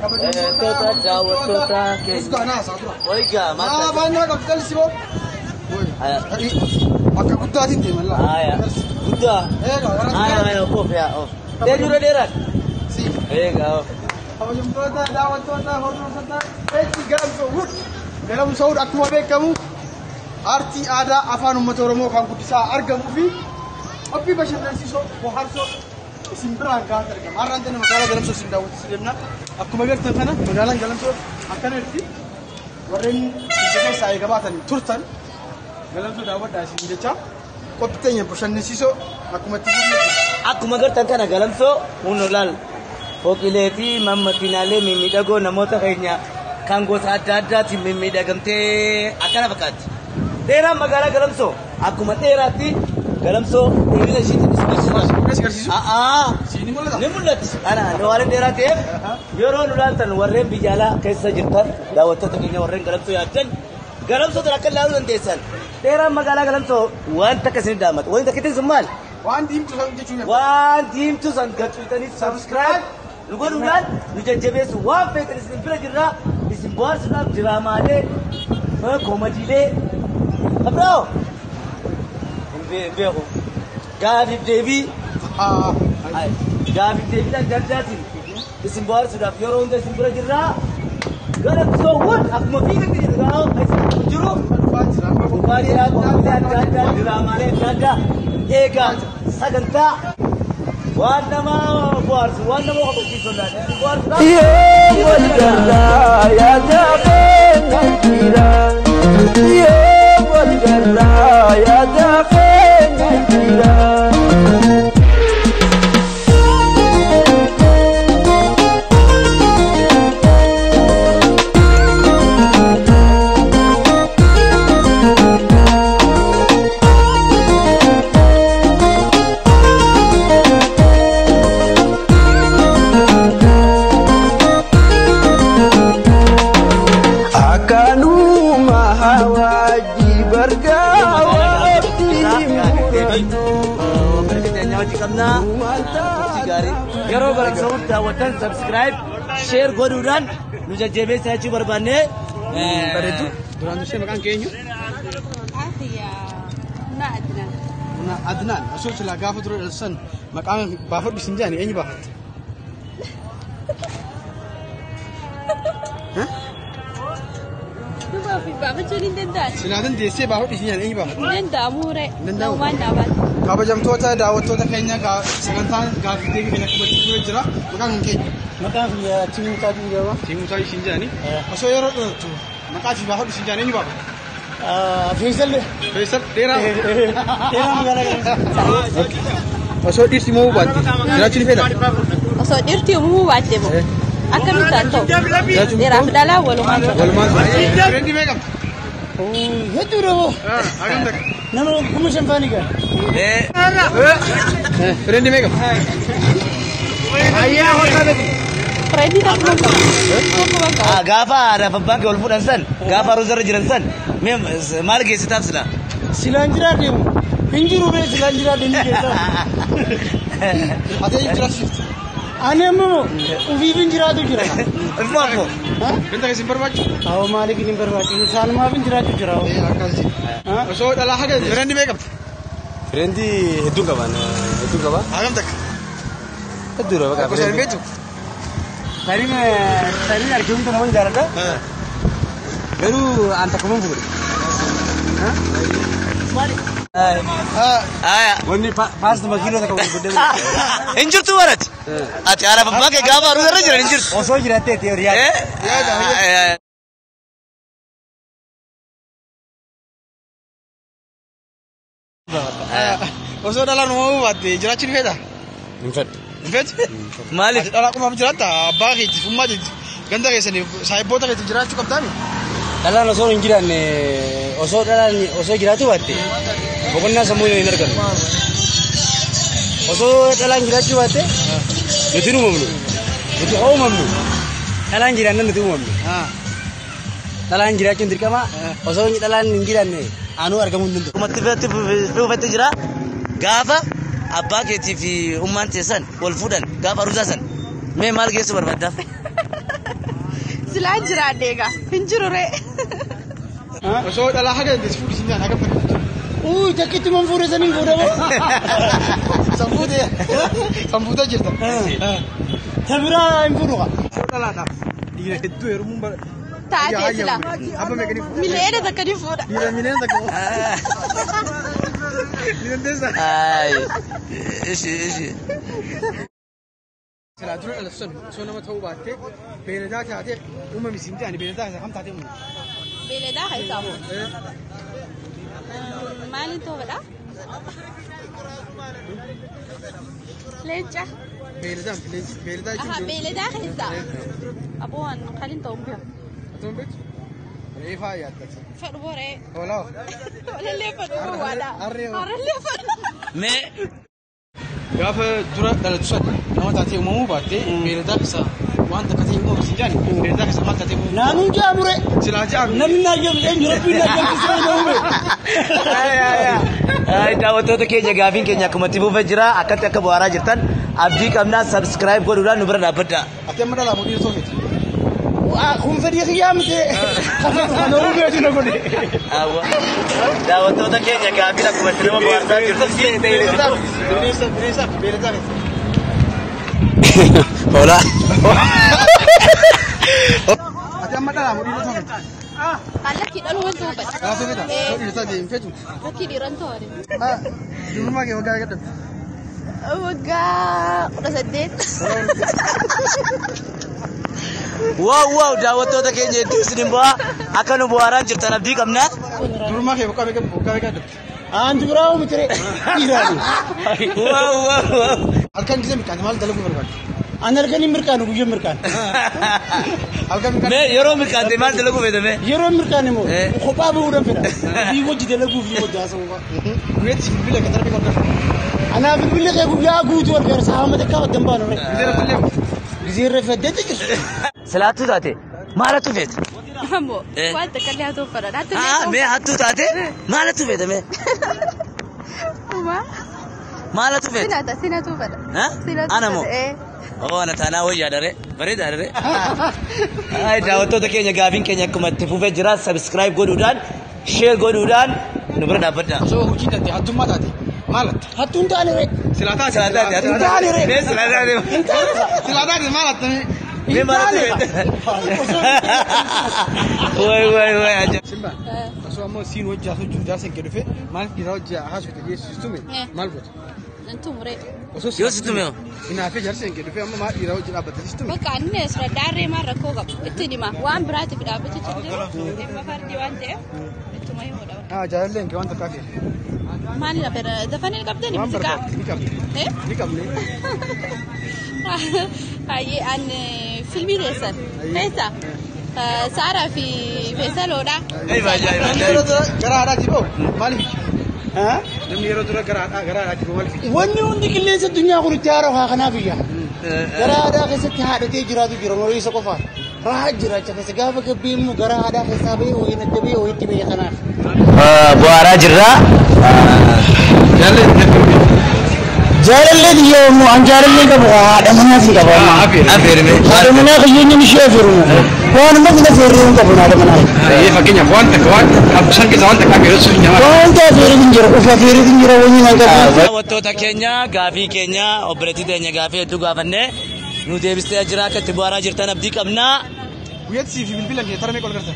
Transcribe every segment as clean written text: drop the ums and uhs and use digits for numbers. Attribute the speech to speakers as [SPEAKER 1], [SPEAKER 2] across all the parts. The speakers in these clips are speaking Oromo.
[SPEAKER 1] Kabajamtoota
[SPEAKER 2] daawwattoota keenya.
[SPEAKER 1] Usgaanaa isaa dura.
[SPEAKER 2] Waygaa
[SPEAKER 1] Aa
[SPEAKER 2] maal
[SPEAKER 1] baannaa qabdu callisii boo. Akka guddaatiin deeman laa.
[SPEAKER 2] Aya. Guddaa.
[SPEAKER 1] Eegaa
[SPEAKER 2] Aya aya of yaa of. Dheeruu dheeraan.
[SPEAKER 1] Si.
[SPEAKER 2] Eegaa of.
[SPEAKER 1] Kabajamtoota daawwattoota hordoftoota eetti Galamsoo Wood. Galamsoo Wood akkuma beekamu aartii aadaa afaan uummata Oromoo kan guddisaa argamuu fi qophii bashannansiisoo bohaarsoo isin biraan gahaa argama. Har'aan tana magaalaa Galamsoo isin daawwachiisuu deemna. Akkuma beektan kana magaalaan Galamsoo akkana jirti. Warreen biyya keessaa eega baatanii turtan Galamsoo daawwadhaa isin jecha qophii teenya bashannansiisoo akkuma itti fufne.
[SPEAKER 2] Akkuma gartan kana Galamsoo kun laal fooqilee fi makiinaalee mimmiidhagoo namoota keenya kan gosa adda addaatiin mimmiidhagamtee akkana fakkaatti. Dheeraan magaalaa Galamsoo akkuma dheeraatti Galamsoo dheerina ishiitiin
[SPEAKER 1] As
[SPEAKER 2] isbisiisa.
[SPEAKER 1] agarsiisu.
[SPEAKER 2] A'aa.
[SPEAKER 1] Siin ni mul'ata.
[SPEAKER 2] Ni mul'atti. Ana waan dheeraa ta'eef yeroo nu laaltan warreen biyya alaa keessa jirtan daawwattoota keenya warreen Galamsoo yaaddan Galamsoo tan akka ilaaluu dandeessan. Dheeraan magaalaa Galamsoo waan takka isin daamatu. Wanti takka isin maal?
[SPEAKER 1] Waan diimtuu san jechuun
[SPEAKER 2] Waan diimtuu san gacuutanii subscribe nu godhuudhaan nu jajjabeessu waan feetan isin bira jirraa isin bohaarsuudhaaf diraamaalee koomadiilee kabroo hin beeku gaafiif deebii gaafiif deebii adda addaatiin isin bohaarsuudhaaf yeroo hunda isin bira jirraa Galamsoo Wood akkuma fiigatti jiru gaafa isin jiru dhufaa jira qophiilee adda addaa diraamaalee adda addaa eegaa sagantaa waan nama bohaarsu waan nama hojjechiisu isin bohaarsuudhaaf.
[SPEAKER 3] Yoo wal garraa yaada keenya jira. Yoo wal garraa yaada keenya jira. Akkanuma hawaaji bargaa waqtii muratu.
[SPEAKER 2] Yeroo Galamsoo daawwattan subscribe share godhuudhaan nu jajjabeessaa jechuu barbaanne.
[SPEAKER 1] Bareedu. Duraan dursee maqaan kee eenyu?
[SPEAKER 4] Muna Adnaan.
[SPEAKER 1] Muna Adnaan. Osoo silaa gaafa dura san maqaan baafadhu isin jedhani eenyu baafatte?
[SPEAKER 4] Duuba ofii baafachuun hin danda'an.
[SPEAKER 1] Silaa dandeessee baafadhu isin jedhani eenyu baafatte?
[SPEAKER 4] Hin danda'amu ree.
[SPEAKER 1] Hin danda'amu.
[SPEAKER 4] Namumaan dhaabaate.
[SPEAKER 1] Kabajamtoota daawwattoota keenya sagantaan gaaffii deebii keenya akkuma itti fufee jira. Maqaan kun keenya?
[SPEAKER 5] Maqaan kiyya Timuutaatiin jedhama.
[SPEAKER 1] Timuutaa isin jedhani. Osoo yeroo dhalattu maqaa fi baafadhu isin jedhani eenyu baafatte?
[SPEAKER 5] Feesal.
[SPEAKER 1] Feesal dheeraa.
[SPEAKER 5] Dheeraa magaalaa Galamsoo.
[SPEAKER 1] Osoo dhirsi uumamuu baatte jiraachuu ni feetaa?
[SPEAKER 4] Osoo dhirti uumamuu baatte moo akkamitti haa ta'u? Dhiiraaf dhalaa walumaan ta'u.
[SPEAKER 1] Walumaan ta'u. Fireendii meeqa qabda?
[SPEAKER 5] Hedduu dhaboo.
[SPEAKER 1] Hagam takka?
[SPEAKER 5] Nama 5,000 faani gaha.
[SPEAKER 1] Fireendii meeqa qabda?
[SPEAKER 4] Fireendii tokkuma qaba. Tokkuma qaba.
[SPEAKER 2] Gaafa haadhaaf abbaan kee wal fuudhan san gaafa aruuza irra jiran san mee maal geessitaaf silaa?
[SPEAKER 5] Silaan jiraadhe moo? Hin jiru bee silaan jiraadhe ni keessa.
[SPEAKER 1] Ati eenyu jiraachifte?
[SPEAKER 5] Ani amma moo ofiif hin jiraatu jira.
[SPEAKER 2] Ifumaaf moo?
[SPEAKER 1] Ganda keessa hin barbaachisu?
[SPEAKER 5] Awwa maaliif hin barbaachisu? Saalumaaf hin jiraatu jira.
[SPEAKER 1] Akkasii. Osoo dhalaa haga fireendii meeqa qabda?
[SPEAKER 6] Fireendii hedduu qaba. Hedduu qaba.
[SPEAKER 1] Hagam takka?
[SPEAKER 6] Hedduudha bakka.
[SPEAKER 1] Gosa hin beektu?
[SPEAKER 5] Tariin tariin argamtu nama hin jaalladha.
[SPEAKER 6] Garuu an takkuma hin fuudhe.
[SPEAKER 2] Aya.
[SPEAKER 6] Wanni paas nama kiiloo takka wal godhee.
[SPEAKER 2] Hin jirtu barat. Ati haadhaaf abbaan kee gaafa aruuza irra jiran hin jirtu.
[SPEAKER 5] Osoo jiraattee ta'e yaada.
[SPEAKER 2] Eh?
[SPEAKER 1] Osoo dhalaan uumamuu baatte jiraachuu ni feetaa?
[SPEAKER 6] Hin fedhu.
[SPEAKER 1] Hin feetu?
[SPEAKER 2] Maaliif?
[SPEAKER 1] Ati dhalaa qofaaf jiraatta abbaa keetiif ummaa keetiif ganda keessaniif saahibboota keetiif jiraachuu qabdaami?
[SPEAKER 6] Dhalaan osoo hin jiraanne osoo dhalaan osoo jiraachuu baatte boqonnaa sammuu hin argannu. Osoo dhalaan jiraachuu baatte nuti hin uumamnu. Nuti uumamnu. Dhalaan jiraannan nuti uumamnu. Dhalaan jiraachuun dirqama osoo dhalaan hin jiraanne anuu argamuu hin danda'u.
[SPEAKER 2] Akkuma itti jira gaafa abbaa keetii fi ummaan teessan wal fuudhan gaafa aruuza san mee maal geessu barbaaddaaf?
[SPEAKER 4] Silaa jiraadhe egaa hin jiru ree.
[SPEAKER 1] Osoo dhalaa haga dandeessu fuudhi siin jaan hagam takka.
[SPEAKER 5] Uy, takkitti man fuudhe saniin fuudhamu.
[SPEAKER 1] Sanfuutee sanfuutee jirta.
[SPEAKER 5] Ta biraa hin fuudhu kaa.
[SPEAKER 1] Osoo dhalaadhaaf dhiira hedduu heerumuun bara.
[SPEAKER 4] Taatee silaa.
[SPEAKER 1] Abba meeqanii fuudha?
[SPEAKER 4] Miliyoona takka ni fuudha.
[SPEAKER 1] Dhiira miliyoona takka. Ni dandeessaa?
[SPEAKER 2] Ay, ishi ishi.
[SPEAKER 1] Silaa dura dhalatu sun osoo nama ta'uu baattee beeyladaa taatee uumame siin jedhani beeyladaa keessaa kam taatee uumame?
[SPEAKER 4] Beeyladaa keessaa moo? Maaliin toofadha? Leenca.
[SPEAKER 1] Beeyladaa beeyladaa
[SPEAKER 4] Aha,
[SPEAKER 1] jechuun.
[SPEAKER 4] beeyladaa keessaa. Aboo waan qalin ta'uun beeku.
[SPEAKER 1] Atuun beektu? Reefaa yaadda.
[SPEAKER 4] Fedhu boree.
[SPEAKER 1] Hoolaa.
[SPEAKER 4] Holallee fedhu gowwaadha.
[SPEAKER 1] Harree hoo?
[SPEAKER 4] Harrellee fedhu.
[SPEAKER 2] Mee
[SPEAKER 1] Gaafa dura dhalatu sun nama taatee uumamuu baattee beeyladaa keessaa waan takka ta'e uumame siin jedhani beeyladaa keessaa maal taatee uumame?
[SPEAKER 5] Naanuun jaamure.
[SPEAKER 1] Silaa jaamne.
[SPEAKER 5] Namni naa jaamne eenyu rabbiin naa jaamsisee na uume.
[SPEAKER 2] Ay, daawwattoota keenya gaafiin keenya akkuma itti fufee jira akkatti akka bohaaraa jirtan abdii qabnaa subscribe godhuudhaan nu bira dhaabbadhaa.
[SPEAKER 1] Ati amma dhalaa mudhii osoo feeti.
[SPEAKER 5] Kun fedhii kiyyaa miti. Kana uumeetu na godhe.
[SPEAKER 2] Daawwattoota keenya gaafiin akkuma itti nama bohaarsaa jirtan.
[SPEAKER 1] Beeyladaa bineensa bineensaa fi beeyladaa keessa.
[SPEAKER 2] Hoolaa.
[SPEAKER 1] Ati amma dhalaa mudhii osoo feeti.
[SPEAKER 4] Lakkii dhaluu waan ta'uu fedha.
[SPEAKER 1] Gaafa feeta osoo dhiira taatee hin feetu.
[SPEAKER 4] Lakkii dhiiran ta'uu.
[SPEAKER 1] Dubrummaa kee waggaa meeqa dhabde?
[SPEAKER 4] Waggaa 18.
[SPEAKER 2] Waaw waaw daawwattoota keenya hedduu isin bohaa akka nu bohaaraa jirtan abdii qabnaa.
[SPEAKER 1] Dubrummaa kee waggaa meeqa dhabde?
[SPEAKER 5] Aanti biraa uumite dhiiraani.
[SPEAKER 2] Waaw waaw waaw.
[SPEAKER 1] Halkan gisee mirqaante maal dalaguu barbaadde?
[SPEAKER 5] An halkan hin mirqaanu guyyaa mirqaanu.
[SPEAKER 1] Halkan mirqaante.
[SPEAKER 2] Mee yeroo mirqaante maal dalaguu feete mee?
[SPEAKER 5] Yeroo mirqaane moo
[SPEAKER 2] Eh.
[SPEAKER 5] kophaa bahuudhaan fedha. Ofii wajji dalaguu fi wajji haasa'uu fa'a.
[SPEAKER 1] Guyyaatti bilbila kan darbe kan
[SPEAKER 5] Anaaf bilbilli kee guyyaa guutuu argara sa'a takkaa waddan baanu re.
[SPEAKER 1] Gisee rafillee
[SPEAKER 5] Gisee irra feddeetti jiru.
[SPEAKER 2] Silaattuu taate maalatu feete?
[SPEAKER 4] Ammoo
[SPEAKER 2] Eh.
[SPEAKER 4] waan takka illee haa ta'uu fedha.
[SPEAKER 2] Haa mee hattuu taate maalatu feete mee?
[SPEAKER 4] Uumaa.
[SPEAKER 2] Maalatu feete?
[SPEAKER 4] Sinata sinatu fedha.
[SPEAKER 2] Ha?
[SPEAKER 4] Sinatu
[SPEAKER 2] Ana moo?
[SPEAKER 4] fedha, eh.
[SPEAKER 2] Oo ana taanaa wayyaa dare bareedaa dare. Ay daawwattoota keenya gaafiin keenya akkuma itti fufee jira subscribe godhuudhaan share godhuudhaan nu bira dhaabbadhaa.
[SPEAKER 1] Osoo hojii taate hattummaa taate maal hatta?
[SPEAKER 5] Hattuun taane re.
[SPEAKER 1] Silaa taate.
[SPEAKER 2] Silaa taate
[SPEAKER 5] Hin taane re.
[SPEAKER 2] Mee silaa taate.
[SPEAKER 5] Hin taane.
[SPEAKER 1] Silaa taate maal hatta?
[SPEAKER 2] Mee maalatu feete? Way way way ajab.
[SPEAKER 1] Simba osoo ammoo siin wajji haasoo jiru jaarsa hin dhufe maaliif dhiiraa wajji haasoo ta'e geessistume
[SPEAKER 4] Eh.
[SPEAKER 1] maal goota?
[SPEAKER 4] Tumuree.
[SPEAKER 1] Osoo
[SPEAKER 2] Yoo si tume hoo?
[SPEAKER 1] Hinaafee jaarsa hin dhufe amma maal dhiiraa wajji dhaabbatte sistume?
[SPEAKER 4] Bakka inni asirra daarree maal rakkoo qabu ittiin hima waan biraatiif dhaabbachuu hin jiru dhimma fardii waan ta'eef ittuma himuudha.
[SPEAKER 1] Haa jaalallee hin waan takkaa fe'e.
[SPEAKER 4] Maali lafeera dafanii qabdani
[SPEAKER 1] Waan
[SPEAKER 4] muuziqaa?
[SPEAKER 1] barbaadde ni qabne.
[SPEAKER 4] Eh?
[SPEAKER 1] Ni qabne.
[SPEAKER 4] Baay'ee an filmii keessan keessa Saaraa fi Feesaloodha.
[SPEAKER 2] Ajaa'iba ajaa'iba
[SPEAKER 1] Namni
[SPEAKER 2] ajaa'iba.
[SPEAKER 1] yeroo dura gara haadhaatti ba'u maaliif iyya?
[SPEAKER 5] Haa?
[SPEAKER 1] Namni yeroo dura gara haadhaatti ba'u maaliif iyya?
[SPEAKER 5] Wanni hundi qilleensa addunyaa kun itti haaroo haa kanaaf iyya. Gara aadaa keessatti haadhatee jiraatu jira malee isa qofa. Rahaa jiraacha keessa gaafa gabbii immoo gara aadaa keessaa bahee wayiin adda bahee wayitti bahee kanaaf.
[SPEAKER 2] Bohaaraa jirra.
[SPEAKER 5] Jaalallee xiyyaa immoo an jaalallee qabu haadha manaa fi qaba.
[SPEAKER 2] Afeerime.
[SPEAKER 5] Haadha manaa kiyyoonni ishee afeeru. Waanuma kana afeerree hin qabu haadha manaa.
[SPEAKER 1] Fakkeenyaaf waan takka waan isaan keessaa waan takka afeeruu sun nyaata.
[SPEAKER 5] Wanta afeeree hin jira of afeeree hin jira wayii nan qabu.
[SPEAKER 2] Daawwattoota keenya gaafii keenya obboleettii teenya gaafii hedduu gaafannee nu deebistee jira akka itti bohaaraa jirtan abdii qabnaa.
[SPEAKER 1] Guyyaatti siif bilbila kee tara meeqa ol gartan?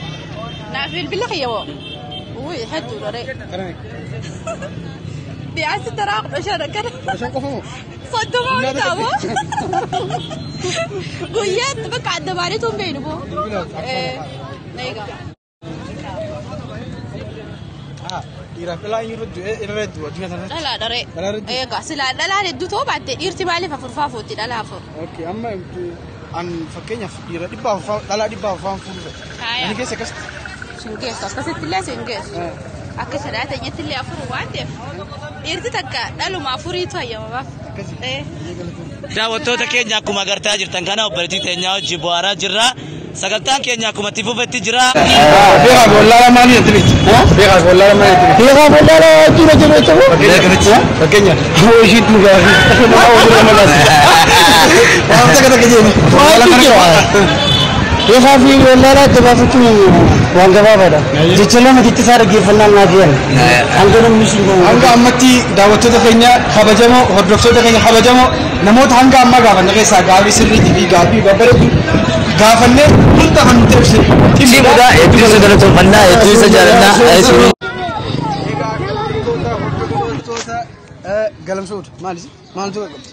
[SPEAKER 4] Naaf bilbila kiyya moo? Uy hedduu dha.
[SPEAKER 1] Tara meeqa?
[SPEAKER 4] Biyaasi taraa 15 akkana.
[SPEAKER 1] 15 qofa moo?
[SPEAKER 4] 30 oli ta'a moo? Guyyaatti bakka adda baanee tun beeynu moo?
[SPEAKER 1] Bilbila
[SPEAKER 4] Eh, eegaa.
[SPEAKER 1] Dhiiraaf dhalaa eenyu irra du'e irra du'u addunyaa kanarratti.
[SPEAKER 4] Dhalaa dharee.
[SPEAKER 1] Dhalaa irra du'e.
[SPEAKER 4] Eegaa silaa dhalaan hedduu ta'uu baatte dhiirti maaliif afurfaa fuutti dhalaa afur?
[SPEAKER 1] Okay amma an fakkeenyaaf dhiira 400 dhalaa 400 fuudhu fedha.
[SPEAKER 4] Haaya.
[SPEAKER 1] Ani keessa akkasitti.
[SPEAKER 4] Sun geessu akkasitti illee sun geessu. Akka shadhaa teenyatti illee afur waan ta'eef dhiirti takka dhaluma afuriitu hayyamamaaf.
[SPEAKER 1] Akkasi.
[SPEAKER 4] Eh.
[SPEAKER 2] Daawwattoota keenya akkuma agartaa jirtan kana obboleettii teenyaa wajjin bohaaraa jirra. Sagantaan keenya akkuma itti fufetti jira.
[SPEAKER 1] Beekaa fi wallaalaa maalii natti beekti? Beekaa fi wallaalaa maalii natti beekti?
[SPEAKER 5] Beekaa wallaalaa wajjin hojii beekamu.
[SPEAKER 1] Fakkeenyaaf.
[SPEAKER 5] Hojii dhugaafii.
[SPEAKER 1] Waan takka takka jeeni.
[SPEAKER 5] Waantu jira. Beekaa fi wallaalaa adda baafachuun waan gabaabaadha. Jecha lama jecha isaa dhaggeeffannaan naa gahan. Hanga namni sun gahu.
[SPEAKER 1] Hanga ammatti daawwattoota keenya kabajamoo, hordoftoota keenya kabajamoo, namoota hanga ammaa gaafanne keessaa gaafii sirriitii fi gaafii babbareedu gaafannee hunda kan nuti ibsine.
[SPEAKER 2] Timuudha hedduu isa galateeffannaa, hedduu isa jaalannaa.
[SPEAKER 1] Egaa kabajamtoota hordoftoota Galamsood maalis maaltu qabdi?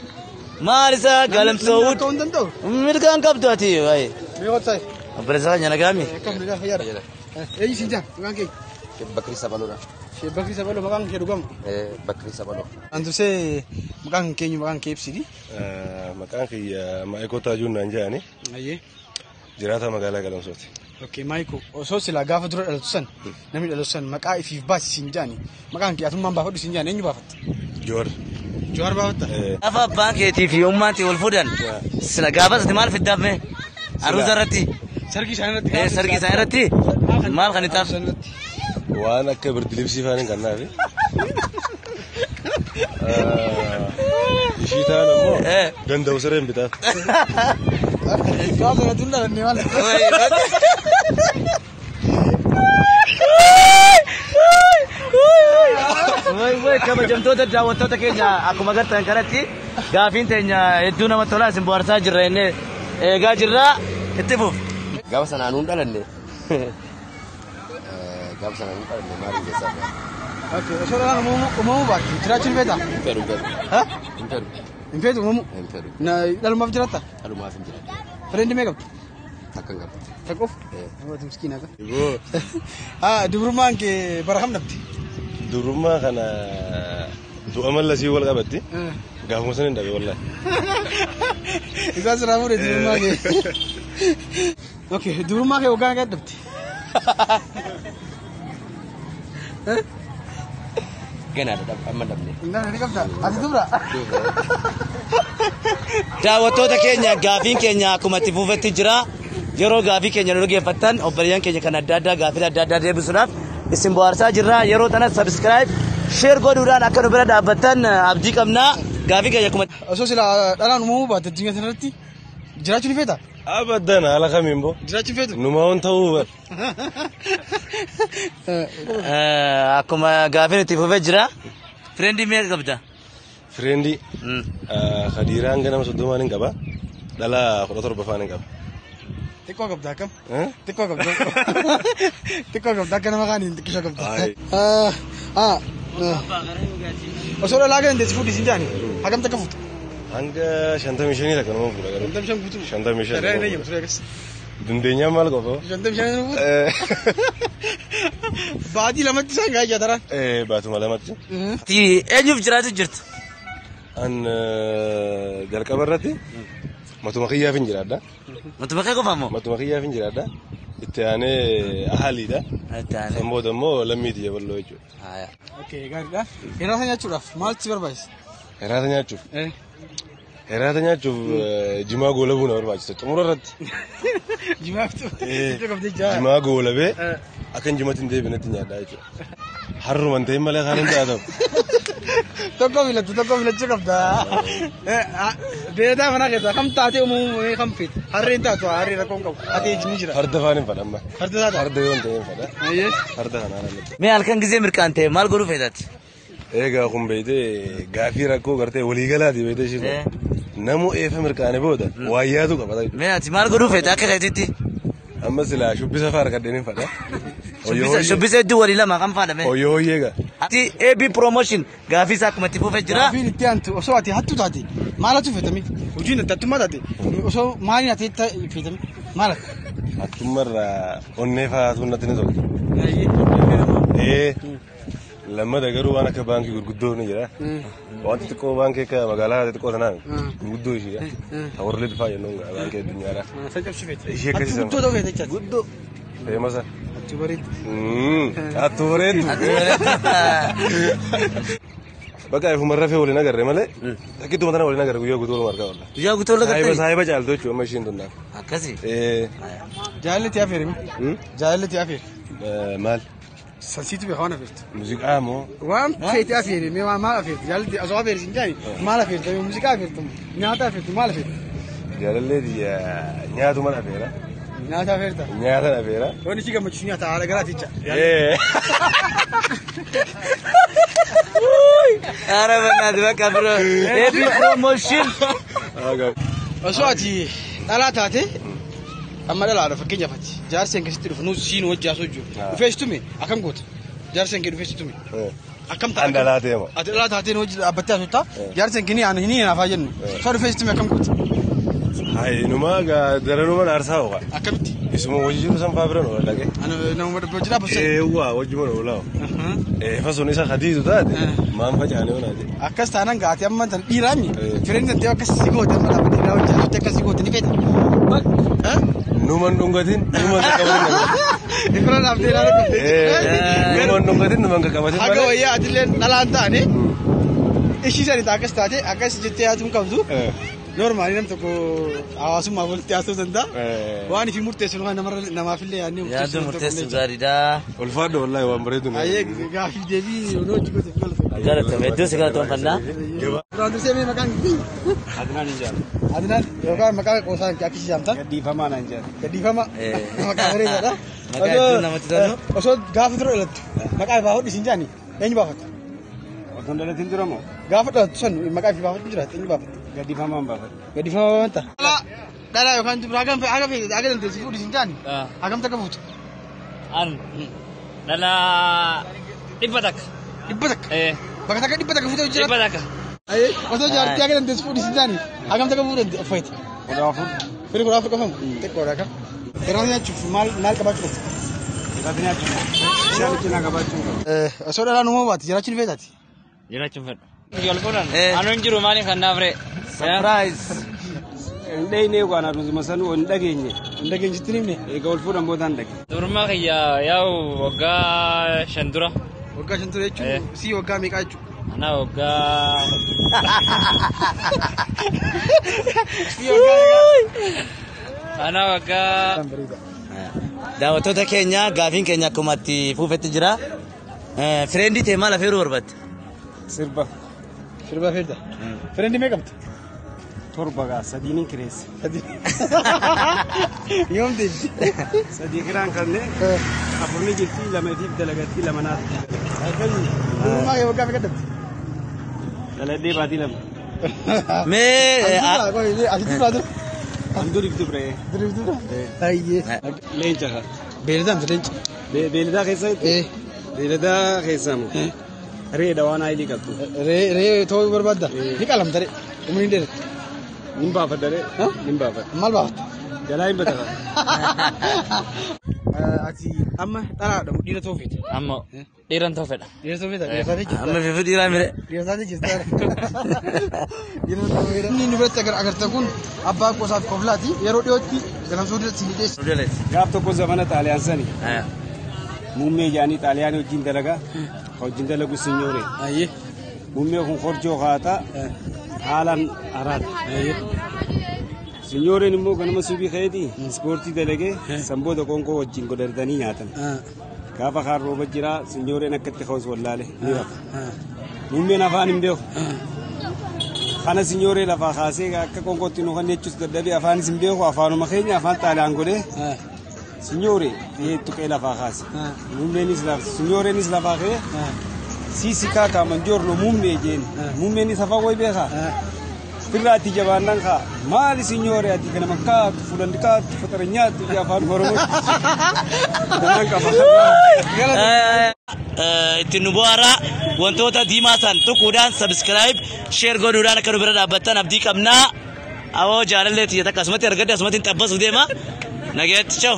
[SPEAKER 2] Maal isa Galamsood?
[SPEAKER 1] Ta'uu hin danda'u.
[SPEAKER 2] Mirgaan qabdu ati waa'ee.
[SPEAKER 1] Mee qotaa?
[SPEAKER 2] Obboleessa keenya nagaami.
[SPEAKER 1] Akkam nagaa fayyaadha. Eenyu siin jaa maqaan kee?
[SPEAKER 7] Bakri Sabaloodha.
[SPEAKER 1] Sheek Bakrii Sabaloo maqaan kee dhugama.
[SPEAKER 7] Bakri Sabaloo.
[SPEAKER 1] An dursee maqaan keenyu maqaan kee ibsiti.
[SPEAKER 8] Maqaan kiyya Maayikoo Taajuun naan jedhani.
[SPEAKER 1] Ayyee.
[SPEAKER 8] Jiraata magaalaa Galamsooti.
[SPEAKER 1] Okay, Maayikoo, osoo silaa gaafa dura dhalatu san namni dhalatu san maqaa ifiif baasi siin jaani maqaan kee atummaan baafadhu siin jaani eenyu baafatta?
[SPEAKER 8] Joor.
[SPEAKER 1] Jowaar baafatta?
[SPEAKER 2] Gaafa abbaan keetii fi ummaan tee wal fuudhan sila gaafas ati maal fiddaaf mee? Aruuza irratti.
[SPEAKER 1] Sargii isaanii irratti.
[SPEAKER 2] Sargii isaanii irratti maal kan ittaaf?
[SPEAKER 8] Waan akka birdilibsii faan hin kannaafi. Ishii taan ammoo danda'u sireen bitaaf.
[SPEAKER 1] Gaafa sanatti hin dhalanne maal?
[SPEAKER 2] Way way, kabajamtoota daawwattoota keenya, akkuma agartan kanatti gaafiin teenya hedduu namatti tolaa, isin bohaarsaa jirra jennee eegaa jirra, itti fuuf.
[SPEAKER 7] Gaafa sanaan nuun dhalanne. Gaafa sanaan nuun dhalanne maaliin keessaa ba'a?
[SPEAKER 1] Okay, osoo dhalaan uumamuu baatte jiraachuu hin feetaa?
[SPEAKER 7] Hin fedhu, hin fedhu.
[SPEAKER 1] Ha?
[SPEAKER 7] Hin fedhu.
[SPEAKER 1] Hin feetu uumamuu?
[SPEAKER 7] Hin fedhu.
[SPEAKER 1] Na dhalumaaf jiraatta?
[SPEAKER 7] Dhalumaaf hin jiraadha.
[SPEAKER 1] Friend mee qabdu?
[SPEAKER 7] Takka hin qabu.
[SPEAKER 1] Takka qofa? Namoota miskiina akka. Ah, dubrummaan kee bara kam dhabde?
[SPEAKER 8] Durummaa kana du'a mallasii wal qabatti. Gaafuma sana hin dhabe wallahi.
[SPEAKER 1] Isaan siraa fuudhe dubrummaa kee. Okay, dubrummaa kee waggaa meeqa dhabde?
[SPEAKER 7] Ganaadha amma dhabne.
[SPEAKER 1] Hin dhabne ni qabda. Ati dubra?
[SPEAKER 2] Daawwattoota keenya, gaafiin keenya akkuma itti fufetti jira. Yeroo gaafii keenya nu dhaggeeffattan obboleeyyan keenya kan adda addaa gaafii adda addaa deebisuudhaaf isin bohaarsaa jirra. Yeroo tana subscribe, share godhuudhaan akka nu bira dhaabbattan abdii qabna. Gaafii keenya akkuma
[SPEAKER 1] Osoo sila dhalaan uumamuu baatte addunyaa kanarratti jiraachuu ni feetaa?
[SPEAKER 8] Abadan, haala kamiin boo?
[SPEAKER 1] Jiraachuu feetu?
[SPEAKER 8] Numa waan ta'uu bar.
[SPEAKER 2] Akkuma gaafiin itti fufee jira. Friend meeqa qabda?
[SPEAKER 8] Friend Khadiiraan ganama 30n hin qaba. Dhala 17 faan hin qaba.
[SPEAKER 1] Xiqqoo qabda akkam? Xiqqoo qabda. Xiqqoo qabda akka nama kaaniin xiqqisha qabda. Osoo dhalaa dandeessi fuudhi siin jaani hagam takka fuuta?
[SPEAKER 8] Hanga 55 takka nama fuudha garuu.
[SPEAKER 1] 55 guutuu?
[SPEAKER 8] 55.
[SPEAKER 1] Saree hin eeyyamu ture akkas.
[SPEAKER 8] Dandeenyaan maal qofa?
[SPEAKER 1] 55 fuuta? Baatii lamatti isaan gahaa jataraan.
[SPEAKER 8] Baatuma lamatti.
[SPEAKER 2] Eenyuuf jiraatu jirtu?
[SPEAKER 8] An jalqaba irratti matuma kiyyaaf hin jiraadha.
[SPEAKER 2] Matuma kee qofa moo?
[SPEAKER 8] Matuma kiyyaaf hin jiraadha. Itti aanee ahaliidha.
[SPEAKER 2] Itti aanee.
[SPEAKER 8] San booda immoo lammiiti jaballoo jechuudha.
[SPEAKER 1] Okay, gaariidha. Hiraasa nyaachuudhaaf maaltu si barbaachisa?
[SPEAKER 8] Hiraata nyaachuuf? Hiraata nyaachuuf jimaa goolabuu na barbaachisa. Xumura irratti.
[SPEAKER 1] Jimaa bituu?
[SPEAKER 8] Jimaa goolabee akka hin jimatti hin deebinetti nyaadhaa jechuudha. Harruma hin ta'in malee kaan hin nyaatamu.
[SPEAKER 1] Tokko filattu, tokko filachuu qabda. Beedaa mana keessaa kam taatee uumamuu kam feete? Harreen taatu, harree rakkoo hin qabu. Ati ni jira.
[SPEAKER 8] Farda faan hin fedha amma.
[SPEAKER 1] Farda taata?
[SPEAKER 8] Farda yoo hin ta'in fedha. Farda kanaan alatti.
[SPEAKER 2] Mee halkan gisee mirqaan ta'e maal godhuu feetati?
[SPEAKER 8] Egaa kun beeytee gaafii rakkoo gartee waliigalaati beeytee isheen. Namu eefa mirqaane booda waa yaadu qaba.
[SPEAKER 2] Mee ati maal godhuu feete akka keetitti?
[SPEAKER 8] Amma silaa shubbisa fa'aa argadheen hin fedha.
[SPEAKER 2] Shubbisa hedduu walii lama kan faadhame.
[SPEAKER 8] Hoyyoo hoyyee gaa.
[SPEAKER 2] Ati AB Promotion gaafii isaa akkuma itti fufee jira.
[SPEAKER 1] Gaafiin itti aantu, osoo ati hattuu taate maal hattuu feetame? Hojiin ati hattummaa taate osoo maaliin ati feetame maal hatta?
[SPEAKER 8] Hattummarraa onnee fa'aa hatuun natti ni tolti. Lammata garuu waan akka baankii gurguddoo ni jira. Wanti xiqqoo baankii akka magaalaa xixiqqoo tanaan gurguddoo ishiidha. Ta warri bifaa jennuun gaa baankii addunyaadha.
[SPEAKER 1] San cabsuu feete.
[SPEAKER 8] Ishee akkasii
[SPEAKER 1] Hattuu guddoo ta'uu feete jechaadha.
[SPEAKER 8] Guddoo. Feemasa.
[SPEAKER 1] Hattuu bareeddu.
[SPEAKER 8] Hattuu bareeddu. Bakka ifuma rafee waliin agarre malee takkittuma tana waliin agarre guyyaa guutuu waluma argaa oolla.
[SPEAKER 2] Guyyaa guutuu wal agartanii?
[SPEAKER 8] Saahiba saahiba caaltu jechuudha amma ishiin tunnaaf.
[SPEAKER 2] Akkasii.
[SPEAKER 1] Jaalalli itti afeerime. Jaalalli itti afeere.
[SPEAKER 8] Maal?
[SPEAKER 1] Sansiitu beekaa waan afeertu.
[SPEAKER 8] Muuziqaa moo?
[SPEAKER 1] Waan feete afeere mee maal afeertu? Jaalalli osoo afeere siin jaani maal afeertu? Muuziqaa afeertu? Nyaata afeertu? Maal afeertu?
[SPEAKER 8] Jaalallee nyaatuma afeera.
[SPEAKER 1] Nyaata afeerta.
[SPEAKER 8] Nyaata afeera.
[SPEAKER 1] Wanni si gammachiisu nyaata haala garaaticha.
[SPEAKER 2] Ara bannaati bakka biroo. Eebbi promotion.
[SPEAKER 1] Osoo ati dhalaa taate amma dhalaadha fakkeenyaaf ati jaarsi kee sitti dhufu nuus siin wajji haasoo jiru. Dhufee si tume akkam goota? Jaarsi kee dhufee si tume. Akkam ta'a?
[SPEAKER 8] An dhalaa ta'e moo?
[SPEAKER 1] Ati dhalaa taatee nu wajji dhaabbattee haasoftaa jaarsi kee ni ani ni hinaafaa jennu. Osoo dhufee si tume akkam goota?
[SPEAKER 8] Hayi numaa daranuma aarsaa hooqa.
[SPEAKER 1] Akkamitti?
[SPEAKER 8] Isuma wajji jiru san faa bira nu dhaqee.
[SPEAKER 1] Nama wajji dhaabbatu.
[SPEAKER 8] Eewwa wajjuma nu oolaa. Eefa sun isa hadiitu taate maan facaanee onaati.
[SPEAKER 1] Akkas taanaan gaati amma tan dhiiraami. Fireen tantee akkas si goote amma dhaabbattee dhiiraa wajji haasofte akkas si goote ni feeta.
[SPEAKER 8] Numan dhungatin numan qaqqabatin.
[SPEAKER 1] Ifra dhaabbtee ilaaluu qabde.
[SPEAKER 8] Numan dhungatin numan qaqqabatin.
[SPEAKER 1] Haga wayyaa atillee dhalaan taane ishii sani akkas taate akkas jettee haasuu qabdu. Normaalii nam tokko hawaasummaaf walitti haasuu danda'a. Waan ifii murteessu namaafillee yaadnee
[SPEAKER 2] Yaaduu murteessu gaariidha.
[SPEAKER 8] Ulfaadho wallaahi waan bareedu.
[SPEAKER 1] Ayyee gaaffii deebii yoo hojii goote galata.
[SPEAKER 2] Galatame iddoo si galatoonfannaa.
[SPEAKER 1] Duraan dursee mee maqaan
[SPEAKER 6] Adnaan hin jaalladhu.
[SPEAKER 1] Adnaan yookaan maqaa qoosaa akkasii jaamta.
[SPEAKER 6] Gadhiifamaa naan jaalladhu.
[SPEAKER 1] Gadhiifama maqaa bareedaadha.
[SPEAKER 2] Maqaa hedduu namatti tolu.
[SPEAKER 1] Osoo gaafa dura dhalattu maqaa baafadhu isin jaani eenyu baafatta?
[SPEAKER 6] Osoo hin dhalatin dura moo?
[SPEAKER 1] Gaafa dhalattu san maqaa ifii baafadhu jiraata eenyu baafatta?
[SPEAKER 6] Gadhiifamaan baafadhu.
[SPEAKER 1] Gadhiifamaa baafatta. Dhalaa yookaan dubara hagam haga feete haga dandeessi fuudhi isin jaani hagam takka fuutu?
[SPEAKER 9] An dhalaa 100.
[SPEAKER 1] 100? Bakka takka 100 fuutee jiraata?
[SPEAKER 9] 100.
[SPEAKER 1] Osoo jaartii haga dandeessi fuudhi isin jaani hagam takka fuudhu dandeessi?
[SPEAKER 6] 14.
[SPEAKER 1] Firii 14 qofamu? Xiqqoodha akka. Garaa nyaachuuf maal qabaachuu qabdu?
[SPEAKER 6] Garaa nyaachuuf bishaan cinaa qabaachuu qabdu.
[SPEAKER 1] Osoo dhalaan uumamu baate jiraachuun feetaati?
[SPEAKER 9] Jiraachuun fedha. Jalqabaan anu hin jiru maaliin kan naaf ree?
[SPEAKER 2] Surprise.
[SPEAKER 6] Hin dhayinee waan adusuma sanuu hin dhageenye.
[SPEAKER 1] Hin dhageenye sitti himne?
[SPEAKER 6] Egaa ol fuudhan boodaan dhage.
[SPEAKER 9] Durummaa kiyya yaa'u waggaa 5 dura.
[SPEAKER 1] Waggaa 5 dura jechuun si waggaa meeqaa jechuudha?
[SPEAKER 9] Ana waggaa.
[SPEAKER 1] Si waggaa meeqaa?
[SPEAKER 9] Ana waggaa.
[SPEAKER 2] Daawwattoota keenya gaafiin keenya akkuma itti fuufetti jira. Fireendii ta'e maal afeeruu barbaadde?
[SPEAKER 6] Sirba.
[SPEAKER 1] Sirba afeerta? Fireendii meeqa qabda?
[SPEAKER 6] 7 gaa 3 nin kireesse.
[SPEAKER 1] 3. Yoom deebite? 3
[SPEAKER 6] kiraan kanneen 4 ni jirti 2 ifiif dalagatti 2 naatti.
[SPEAKER 1] Durumaa kee waggaa meeqa dhabde?
[SPEAKER 6] Daladhee baatii 2.
[SPEAKER 2] Mee
[SPEAKER 1] ati duraa dura?
[SPEAKER 6] An duriif dubre.
[SPEAKER 1] Duriif dura? Ayyee.
[SPEAKER 6] Leenca kaa.
[SPEAKER 1] Beeladaa miti leenca.
[SPEAKER 6] Beeladaa keessa? Beeladaa keessaa moo? Re'eedha waan haayilii qabdu.
[SPEAKER 1] Re'ee ta'uu barbaadda? Ni qalamta re'ee. Umriin dheerata.
[SPEAKER 6] Nin baafadha re'ee. Nin baafadha.
[SPEAKER 1] Maal baafatta?
[SPEAKER 6] Jalaa hin bata.
[SPEAKER 1] Ati amma dhalaadha moo dhiira ta'uu feeta?
[SPEAKER 9] Amma dhiiran ta'uu fedha.
[SPEAKER 1] Dhiira ta'uu feeta? Dhiira taatee jirta?
[SPEAKER 2] Amma fifi dhiiraa mire.
[SPEAKER 1] Dhiira taatee jirta? Dhiira ta'uu fedha. Inni nu biratti agartan kun abbaa qosaaf koflaati. Yeroo dhiyootti galamsuu duratti ni dhiyeessa.
[SPEAKER 6] Gaaf tokko zamana Xaaliyaan sani. Muummee jaanii Xaaliyaanii wajjin dalagaa. Wajjin dalagu sinyoore. Muummee kun korjoo haataa haalaan araada. Sinyooreen immoo ganama subii ka'eeti ispoortii dalagee sanboota qoonqoo wajjin godhatanii nyaatan. Gaafa kaan rooba jira sinyooreen akkatti ka'us wallaale ni rafa. Muummeen afaan hin beeku. Kana sinyooree lafaa kaasee akka qoonqootti nu kan jechuus dadhabee afaanis hin beeku afaanuma keenya afaan Xaaliyaan godhee. Signore, tuqee lafaa kaase. Muummeenis lafa, signoreenis lafaa ka'ee. Siisi kaakaa manjoorno muummee jeen. Muummeenis afaan wayi beekaa. Firraatti jabaannaan kaa. Maali signore ati kana makkaatu fuulan dhiqaatu fatara nyaattu jee afaan Oromoo. Danaan qaba.
[SPEAKER 2] Ittiin nu bohaaraa wantoota diimaa san tuquudhaan subscribe share godhuudhaan akka nu bira dhaabbattan abdii qabnaa. Awoo jaalallee tiyya takka asumatti argadde asumatti hin xabbasuuf deema. Nageetti ciao.